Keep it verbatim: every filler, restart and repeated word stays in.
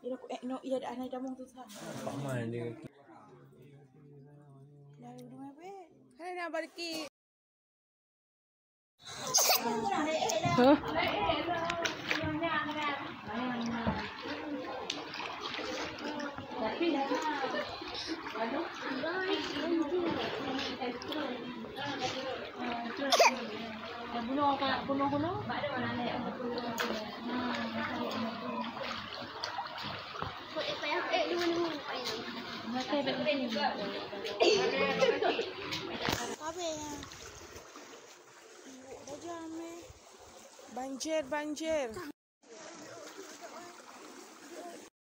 Ira ku, eh, no, iya, ada anak kamu tu, sa. Pak Man dia. Dah dulu, apa? Hai, nak balik. Huh? Banjir, banjir.